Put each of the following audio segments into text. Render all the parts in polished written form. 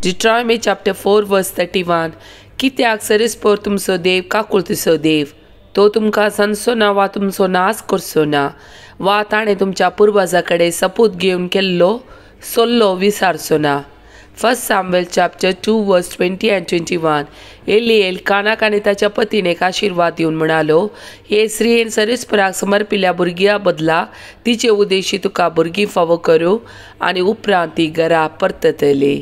Deuteronomy chapter 4 verse 31, कित्याक सरेस्पोर तुमचो देव काकुळतीचो देव, तो तुमकां सांजचो ना वा तुमचो नाश करचो ना, वा ताणें तुमच्या पुर्वजा कडेन सपूत घेवन केल्लो सल्लो विसारचो ना. 1 Samuel chapter 2 verse 20 and 21, एलिएल कानाक आनी ताच्या पतीन एक आशिर्वाद दिवन म्हणालो, हे स्त्रियेन सरेस्पराक समर्पिल्ल्या भुरग्या बदला तिचे उद्देशी तुका भुरगीं फावो करूं आनी उपरांत ती घरा परततली.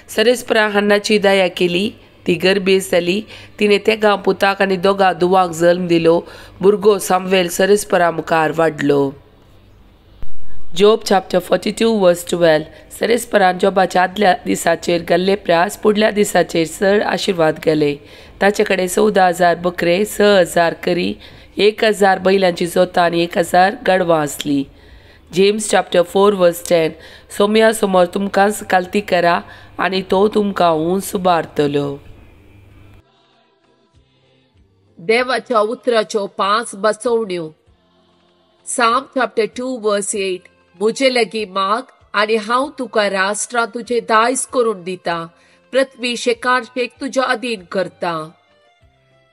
सरेस्परा हन्नाची दया केली, ती गर्भेस्त जाली, तिणें तेगां पुताक आनी दोगां दुवांक जल्म दिलो. भुरगो सामुएल सरेस्परा मुखार वाडलो. Job chapter 42 verse 12, सरेस्परान जोबाच्या आदल्या दिसाचेर गेल्ले प्रास फुडल्या दिसाचेर चड आशिर्वाद गेले. ताचे कडेन 14,000 बकरे, 6,000 करी, 1,000 बैलांची जोतां आनी 1,000 गाडवां आसलीं. जेम्स चॅप्टर 4 वर्स 10, सोम्या समोर तुमकांच कालती करा आनी तो तुमकां उंच उबारतलो. देवाच्या उतराच्यो 5 बसवण्यो. साम चॅप्टर 2 वर्स 8, म्हजे लागीं माग आनी हांव तुका राष्ट्रां तुजें दायज करून दिता, पृथ्वी शेकान शेक तुज्या अधीन करता.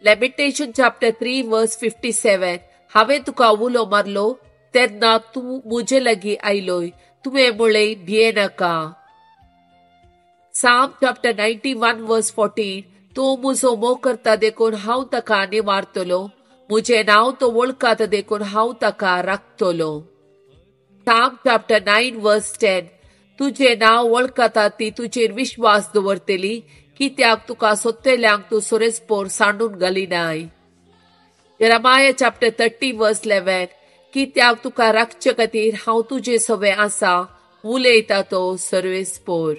लॅमिटेशन चॅप्टर 3 वर्स 57, हांवें तुका उलो मारलो तेन्ना तूं म्हजे लागीं आयलोय, तुवें म्हळें भियेनाका. साम चॅप्टर 91 वर्स 14, तूं म्हजो मोग करता देखून हांव ताका निवारतलो, म्हजें नांव तो वळखता देखून हांव ताका राखतलो. साम चॅप्टर 9 वर्स 10, तुजें नांव वळखता ती तुजेर विश्वास दवरतली, कित्याक तुका सोदतल्यांक तूं सोरेस्पोर सांडून घालिनाय. जेरेमाया चॅप्टर 30 वर्स 11, कित्याक तुका राखचे खातीर हांव तुजे सवे आसा, उलयता तो सर्वेस्पोर.